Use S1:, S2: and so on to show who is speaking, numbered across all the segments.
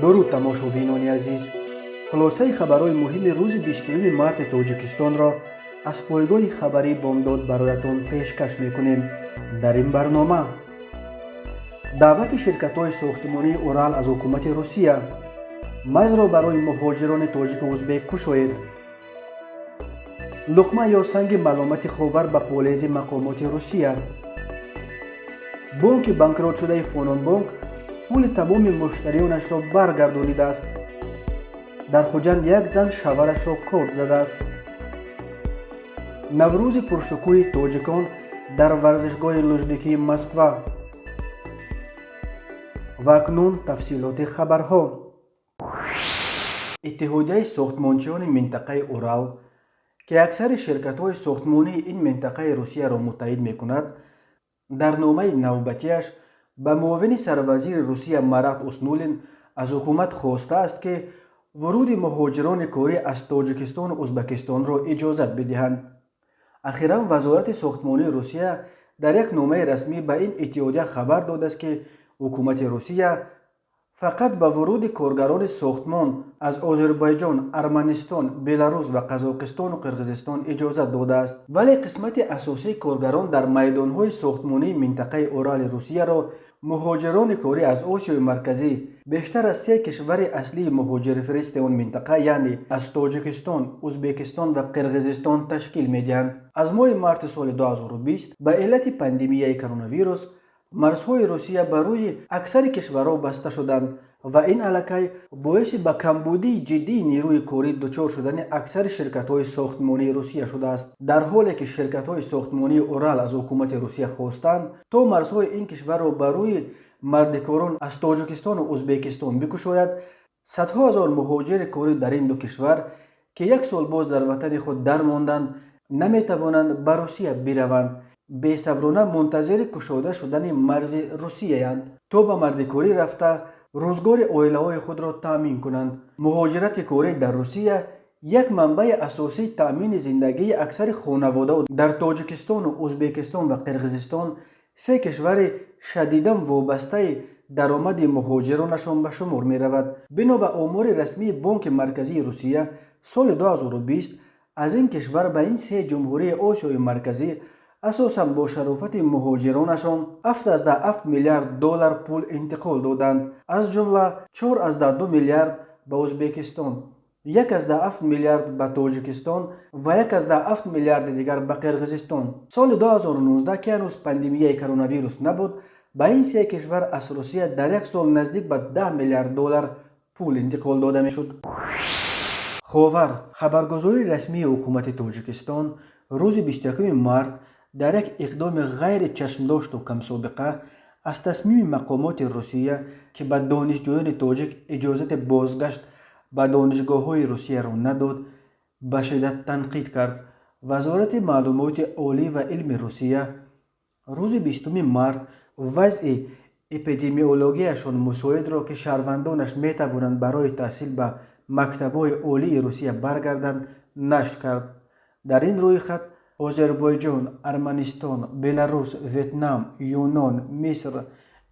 S1: Дуруд, тамошобинони азиз! Хулосаи хабарҳои муҳими рӯзи 20 марти Тоҷикистонро аз пойгоҳи хабарии «Бомдод» бароятон пешкаш мекунем. Дар ин барнома: даъвати ширкатҳои сохтмонии Урал аз ҳукумати Русия, марзро барои муҳоҷирони тоҷику узбек кушоед, луқма ё санги маломати Ховар ба полези мақомоти Русия, бонки банкротшудаи Фононбонк пули тамоми муштариёнашро баргардонидааст, дар Хуҷанд як зан шаварашро корд задааст, Наврӯзи пуршукӯҳи тоҷикон дар варзишгоҳи Лужникии Москва. Ва акнун тафсилоти хабарҳо. Иттиҳодияи сохтмончиёни минтақаи Урал, ки аксари ширкатҳои сохтмонии ин минтақаи Русияро муттаҳид мекунад, дар номаи навбатиаш ба муовини сарвазири Русия Марат Уснулин аз ҳукумат хостааст, ки вуруди муҳоҷирони корӣ аз Тоҷикистону Узбакистонро иҷозат бидиҳанд. Ахиран вазорати сохтмонии Русия дар як номаи расмӣ ба ин иттиҳодия хабар додааст, ки ҳукумати Русия фақат ба вуруди коргарони сохтмон аз Озарбойҷон, Арманистон, Беларус ва Қазоқистону Қирғизистон иҷозат додааст, вале қисмати асосии коргарон дар майдонҳои сохтмонии минтақаи Урали Русияро муҳоҷирони корӣ аз Осиёи Марказӣ, бештар аз се кишвари аслии муҳоҷирфиристи он минтақа, яъне аз Тоҷикистон, Узбекистон ва Қирғизистон ташкил медиҳанд. Аз моҳи марти соли 2020 ба иллати пандемияи коронавирус марзҳои Русия ба рӯи аксари кишварҳо баста шуданд ва ин аллакай боиси ба камбудии ҷиддии нерӯи корӣ дучор шудани аксари ширкатҳои сохтмонии Русия шудааст. Дар ҳоле ки ширкатҳои сохтмонии Урал аз ҳукумати Русия хостанд, то марзҳои ин кишварро ба рӯи мардикорон аз Тоҷикистону Узбекистон бикушояд, садҳо ҳазор муҳоҷири корӣ дар ин ду кишвар, ки як сол боз дар ватани худ дармонданд, наметавонанд ба Русия бираванд. Бесаброна мунтазири кушода шудани марзи Русияянд, то ба мардикорӣ рафта, рӯзгори оилаҳои худро таъмин кунанд. Муҳоҷирати корӣ дар Русия як манбаи асосии таъмини зиндагии аксари хонаводао дар Тоҷикистону Узбекистон ва Қирғизистон, се кишвари шадидан вобастаи даромади муҳоҷиронашон ба шумор меравад. Бино ба омори расмии Бонки Марказии Русия, соли 2020 аз ин кишвар ба ин се ҷумҳурии Осиёи Марказӣ асосан бо шарофати муҳоҷиронашон 7,7 миллиард доллар пул интиқол доданд, аз ҷумла 4,2 миллиард ба Узбекистон, 1,7 миллиард ба Тоҷикистон ва 1,7 миллиарди дигар ба Қирғизистон. Соли 2019, ки ҳанӯз пандемияи коронавирус набуд, ба ин се кишвар аз Русия дар як сол наздик ба 10 миллиард доллар пул интиқол дода мешуд. «Ховар», хабаргузории расмии ҳукумати Тоҷикистон, рӯзи 21 март дар як иқдоми ғайри чашмдошту камсобиқа аз тасмими мақомоти Русия, ки ба донишҷӯёни тоҷик иҷозати бозгашт ба донишгоҳҳои Русияро надод, ба шиддат танқид кард. Вазорати маълумоти олӣ ва илми Русия рӯзи 20 март вазъи эпидемиологияшон мусоидро, ки шаҳрвандонаш метавонанд барои таҳсил ба мактабҳои олии Русия баргарданд, нашр кард. Дар ин рӯйхат Озарбойҷон, Арманистон, Беларус, Ветнам, Юнон, Миср,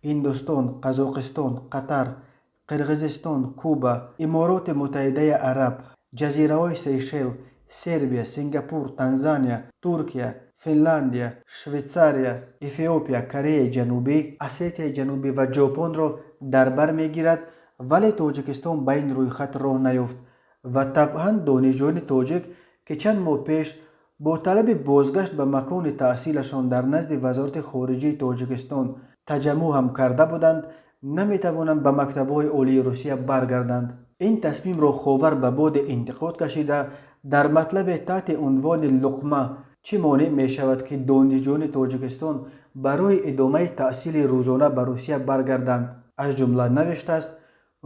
S1: Ҳиндустон, Қазоқистон, Қатар, Қирғизистон, Куба, Имороти Муттаҳидаи Араб, Ҷазираҳои Сейшел, Сербия, Сингапур, Танзания, Туркия, Финляндия, Швейтсария, Эфиопия, Кореяи Ҷанубӣ, Осетияи Ҷанубӣ ва Ҷопонро дар бар мегирад. Вале Тоҷикистон ба ин рӯйхат роҳ наёфт ва табъан донишҷӯёни тоҷик, ки чанд моҳ пеш бо талаби бозгашт ба макони таҳсилашон дар назди Вазорати хориҷии Тоҷикистон таҷаммӯъ ҳам карда буданд, наметавонанд ба мактабҳои олии Русия баргарданд. Ин тасмимро «Ховар» ба боди интиқод кашида, дар матлабе таҳти унвони «Луқма: чӣ монеъ мешавад, ки донишҷӯёни Тоҷикистон барои идомаи таҳсили рӯзона ба Русия баргарданд?», аз ҷумла навиштааст: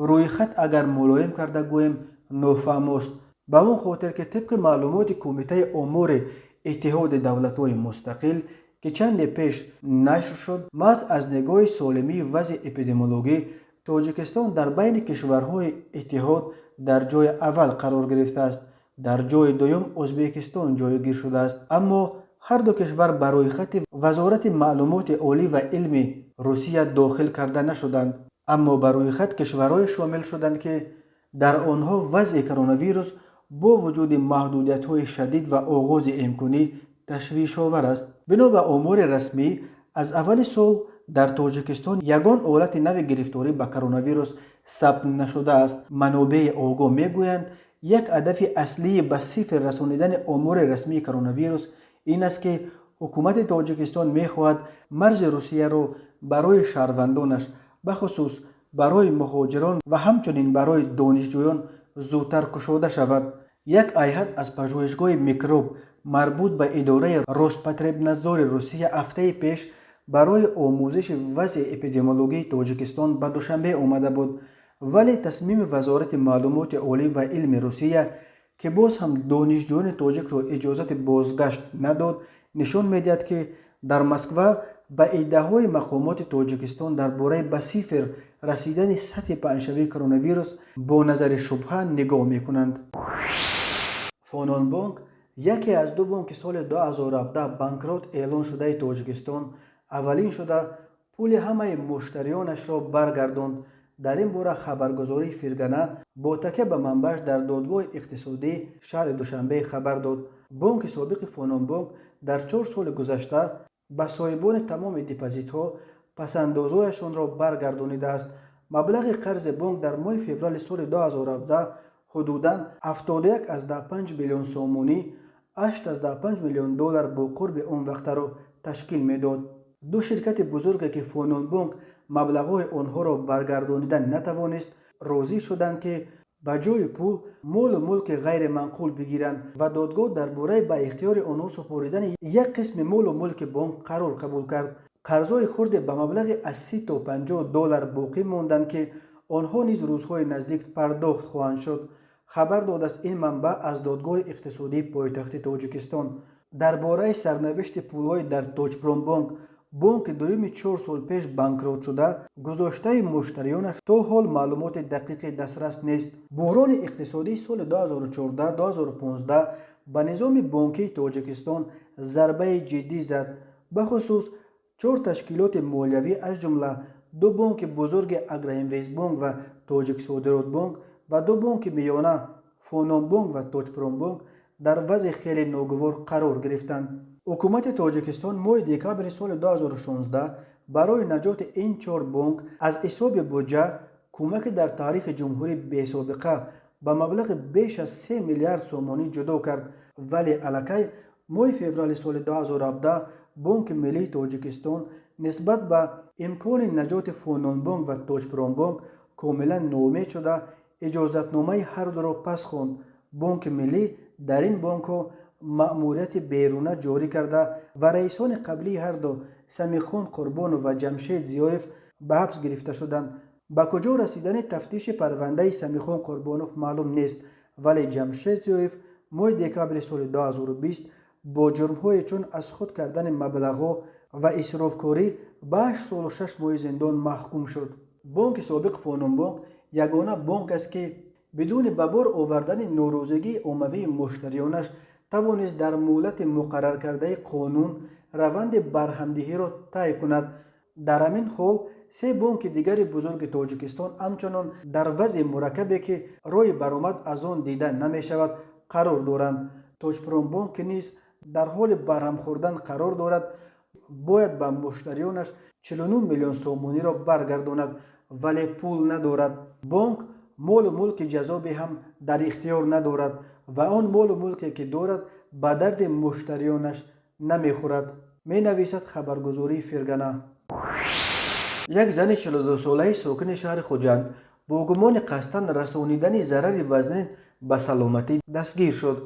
S1: «Рӯйхат, агар мулоим карда гӯем, нофаҳмост, ба он хотир ки тибқи маълумоти Кумитаи омори Иттиҳоди Давлатҳои Мустақил, ки чанде пеш нашр шуд, маҳз аз нигоҳи солимии вазъи эпидемиологӣ Тоҷикистон дар байни кишварҳои иттиҳод дар ҷои аввал қарор гирифтааст. Дар ҷои дуюм Ӯзбекистон ҷойгир шудааст, аммо ҳар ду кишвар ба рӯйхати Вазорати маълумоти олӣ ва илми Русия дохил карда нашуданд. Аммо ба рӯйхат кишварҳое шомил шуданд, ки дар онҳо вазъи коронавирус бо вуҷуди маҳдудиятҳои шадид ва оғози эмкунӣ ташвишовар аст. Бино ба омори расмӣ, аз аввали сол дар Тоҷикистон ягон ҳолати нави гирифторӣ ба коронавирус сабт нашудааст. Манобеи огоҳ мегӯянд, як ҳадафи аслии ба сифр расонидани омори расмии коронавирус ин аст, ки ҳукумати Тоҷикистон мехоҳад марзи Русияро барои шаҳрвандонаш, бахусус барои муҳоҷирон ва ҳамчунин барои донишҷӯён зудтар кушода шавад. Як ҳайат аз пажӯҳишгоҳи микроб марбут ба идораи Роспотребнадзори Русия ҳафтаи пеш барои омӯзиши вазъи эпидемиологии Тоҷикистон ба Душанбе омада буд, вале тасмими Вазорати маълумоти олӣ ва илми Русия, ки боз ҳам донишҷӯёни тоҷикро иҷозати бозгашт надод, нишон медиҳад, ки дар Москва ба иддаоҳои мақомоти Тоҷикистон дар бораи ба сифр расидани сатҳи паҳншавии коронавирус бо назари шубҳа нигоҳ мекунанд. Фононбонк, яке аз ду бонки соли 2017 банкрот эълон шудаи Тоҷикистон, аввалин шуда пули ҳамаи муштариёнашро баргардонд. Дар ин бора хабаргузории Фиргана бо такя ба манбааш дар Додгоҳи иқтисодии шаҳри Душанбе хабар дод. Бонки собиқи Фононбонк дар 4 соли гузашта ба соҳибони тамоми депозитҳо пасандозҳояшонро баргардонидааст. Маблағи қарзи бонк дар моҳи феврали соли 2017 ҳудудан 71,5 миллион сомонӣ, 8,5 миллион доллар бо қурби он вақтаро ташкил медод. Ду ширкати бузурге, ки Фононбонк маблағҳои онҳоро баргардонида натавонист, розӣ шуданд, ки ба ҷои пул молу мулки ғайриманқул бигиранд ва додгоҳ дар бораи ба ихтиёри онҳо супоридани як қисми молу мулки бонк қарор қабул кард. Қарзҳои хурде ба маблағи аз 30 то 50 доллар боқӣ монданд, ки онҳо низ рӯзҳои наздик пардохт хоҳанд шуд, хабар додааст ин манбаъ аз Додгоҳи иқтисодии пойтахти Тоҷикистон. Дар бораи сарнавишти пулҳои дар Тоҷпромбонк, бонки дуюми 4 сол пеш банкротшуда гузоштаи муштариёнаш, то ҳол маълумоти дақиқе дастрас нест. Буҳрони иқтисодии соли 2014-2015 ба низоми бонкии Тоҷикистон зарбаи ҷиддӣ зад. Бахусус чор ташкилоти молиявӣ, аз ҷумла ду бонки бузурги Агроинвестбонк ва Тоҷиксодиротбонк ва ду бонки миёна Фононбонк ва Тоҷпромбонк, дар вазъи хеле ногувор қарор гирифтанд. Ҳукумати Тоҷикистон моҳи декабри соли 2016 барои наҷоти ин чор бонк аз ҳисоби буҷа кӯмаки дар таърихи ҷумҳурӣ бесобиқа ба маблағи беш аз 3 миллиард сомонӣ ҷудо кард, вале аллакай моҳи феврали соли 2017 Бонки миллии Тоҷикистон нисбат ба имкони наҷоти Фононбонк ва Тоҷпромбонк комилан ноумед шуда, иҷозатномаи ҳардуро пас хонд. Бонки миллӣ дар ин бонкҳо маъмурияти беруна ҷорӣ карда ва раисони қаблии ҳарду, Самихон Қурбонов ва Ҷамшед Зиёев, ба ҳабс гирифта шуданд. Ба куҷо расидани тафтиши парвандаи Самихон Қурбонов маълум нест, вале Ҷамшед Зиёев моҳи декабри соли 2020 бо ҷурмҳое чун аз худ кардани маблағҳо ва исрофкорӣ ба 8 солу 6 моҳи зиндон маҳкум шуд. Бонки собиқ Фононбонк ягона бонк аст, ки бидуни ба бор овардани норозигии оммавии муштариёнаш тавонист дар муҳлати муқарраркардаи қонун раванди барҳамдиҳиро тай кунад. Дар ҳамин ҳол се бонки дигари бузурги Тоҷикистон ҳамчунон дар вазъи мураккабе, ки роҳи баромад аз он дида намешавад, қарор доранд. Тоҷпромбонк, ки низ дар ҳоли барҳам хӯрдан қарор дорад, бояд ба муштариёнаш 49 миллион сомониро баргардонад, вале пул надорад. Бонк молу мулки ҷаззобе ҳам дар ихтиёр надорад ва он молу мулке, ки дорад, ба дарди муштариёнаш намехӯрад, менависад хабаргузории Фиргана. Як зани 42-солаи сокини шаҳри Хуҷанд бо гумони қасдан расонидани зарари вазнин ба саломатӣ дастгир шуд.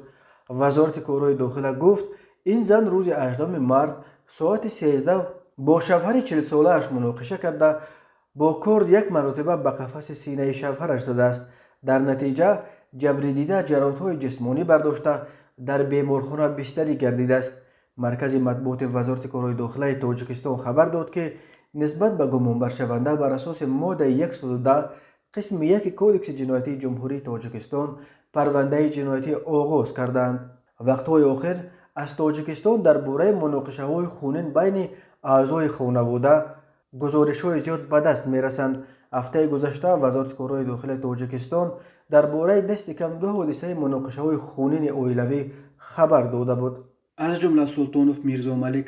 S1: Вазорати корҳои дохила гуфт, ин зан рӯзи 8 март соати 13 бо шавҳари 40-солааш муноқиша карда, бо корд як маротиба ба қафаси синаи шавҳараш задааст. Дар натиҷа ҷабридида ҷароҳатҳои ҷисмонӣ бардошта, дар беморхона бистарӣ гардидааст. Маркази матбуоти Вазорати корҳои дохилаи Тоҷикистон хабар дод, ки нисбат ба гумонбаршаванда бар асоси моддаи 110 қисми 1 Кодекси ҷиноятии Ҷумҳурии Тоҷикистон парвандаи ҷиноятӣ оғоз карданд. Вақтҳои охир аз Тоҷикистон дар бораи муноқишаҳои хунин байни аъзои хонавода гузоришҳои зиёд ба даст мерасанд. Ҳафтаи гузашта Вазорати корҳои дохилии Тоҷикистон дар бораи дасти кам ду ҳодисаи муноқишаҳои хунини оилавӣ хабар дода буд. Аз ҷумла Султонов Мирзомалик,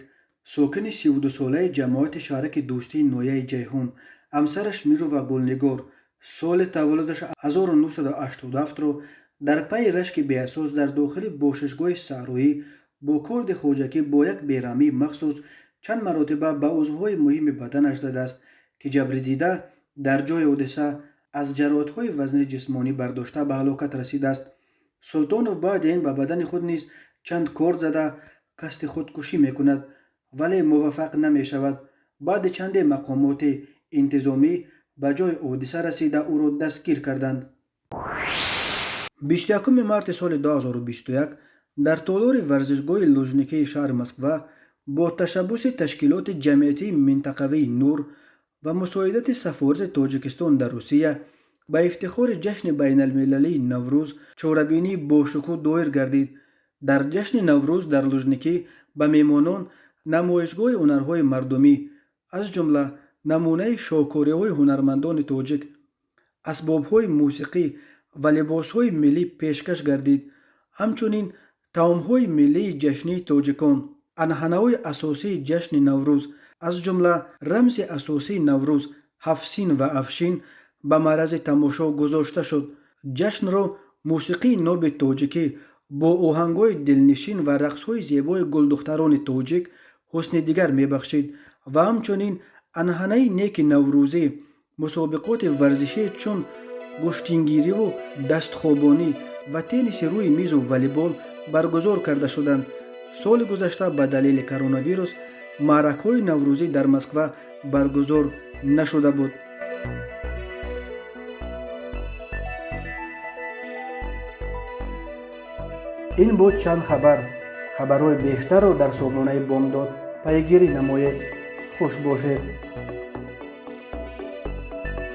S1: сокини 32-солаи ҷамоати шаҳраки Дӯстии ноҳияи Ҷайҳун, ҳамсараш Мирова Гулнигор, соли таваллудаш 1987-ро дар пайи рашки беасос дар дохили бошишгоҳи саҳроӣ бо корди хоҷагӣ бо як бераҳмии махсус чанд маротиба ба узвҳои муҳими баданаш задааст, ки ҷабрдида дар ҷои ҳодиса аз ҷароҳатҳои вазнини ҷисмонӣ бардошта ба ҳалокат расидааст. Султонов баъди ин ба бадани худ низ чанд корд зада қасди худкушӣ мекунад, вале муваффақ намешавад. Баъди чанде мақомоти интизомӣ ба ҷои ҳодиса расида ӯро дастгир карданд. 21 марти соли 2021 дар толори варзишгоҳи Лужникии шаҳри Москва бо ташаббуси ташкилоти ҷамъиятии минтақавии Нур ва мусоидати сафорати Тоҷикистон дар Русия ба ифтихори ҷашни байналмилалии Наврӯз чорабинии бошукӯҳ доир гардид. Дар ҷашни Наврӯз дар Лужникӣ ба меҳмонон намоишгоҳи ҳунарҳои мардумӣ, аз ҷумла намунаи шоҳкориҳои ҳунармандони тоҷик, асбобҳои мусиқӣ ва либосҳои миллӣ пешкаш гардид. Ҳамчунин таомҳои миллии ҷашнии тоҷикон, анъанаҳои асосии ҷашни Наврӯз, аз ҷумла рамзи асосии Наврӯз ҳафтсин ва афшин ба маърази тамошо гузошта шуд. Ҷашнро мусиқии ноби тоҷикӣ бо оҳангҳои дилнишин ва рақсҳои зебои гулдухтарони тоҷик ҳусни дигар мебахшид ва ҳамчунин анъанаи неки наврӯзӣ, мусобиқоти варзишӣ чун гӯштингириву дастхобонӣ ва тенниси рӯи мизу волейбол баргузор карда шуданд. Соли гузашта ба далели коронавирус маъракҳои наврӯзӣ дар Москва баргузор нашуда буд. Ин буд чанд хабар. Хабарҳои бештарро дар сомонаи Бомдод пайгирӣ намоед. Хуш бошед.